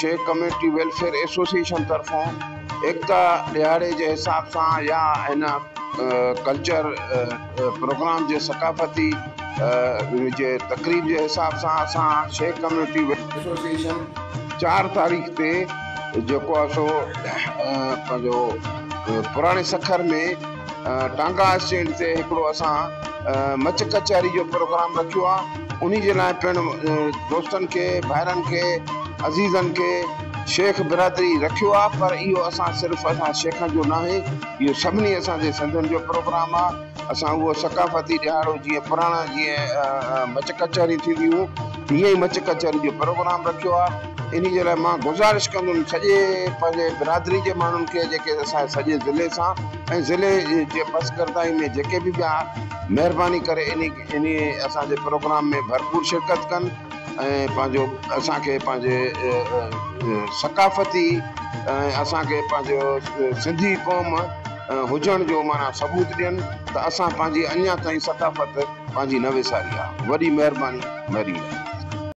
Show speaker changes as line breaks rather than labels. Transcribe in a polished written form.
Shaikh community welfare association طرفون ايڪتا ڏهاڙي جي حساب سان يا هن ڪلچر پروگرام جي ثقافتي جي تقريب جي حساب سان اسان شيخ ڪميونٽي ايسوسيئيشن چار تاريخ تي جيڪو آهي سو پنهنجو پراڻي سکر ۾ ٽانگا اسٽينڊ تي هڪڙو اسان مچ ڪچهري جو پروگرام رکيو آ انهي جي لاء پڻ دوستن کي ڀائرن کي عزيزن کي شيخ برادري رکيو آ پر اهو اسان صرف اسان شيخن جو ناهي اهو سڀني اسان جي سنڌين جو پروگرام آ اسان اهو ثقافتي ڏهاڙو جيئن پراڻا جيئن مچ ڪچهري ٿيندي هيون تيئن ئي مچ ڪچهري جو پروگرام رکيو آ انهي جي لاء مان گذارش ڪندم سڄي پنهنجي برادري جي ماڻهن کي جيڪي اسان جي سڄي ضلعي سان ۽ ضلعي جي پسگردائي ۾ جيڪي به ٻيا مهرباني ڪري انهي انهي اسان جي پروگرام ۾ ڀرپور شرڪت ڪن ۽ پنهنجو اسان کي پنهنجي ثقافتي ۽ اسان کي پنهنجو سنڌي قوم هجڻ جو معنيٰ ثبوت ڏين ته اسان پنهنجي اڃا تائين ثقافت پنهنجي نه وساري آ وڏي مهرباني مري.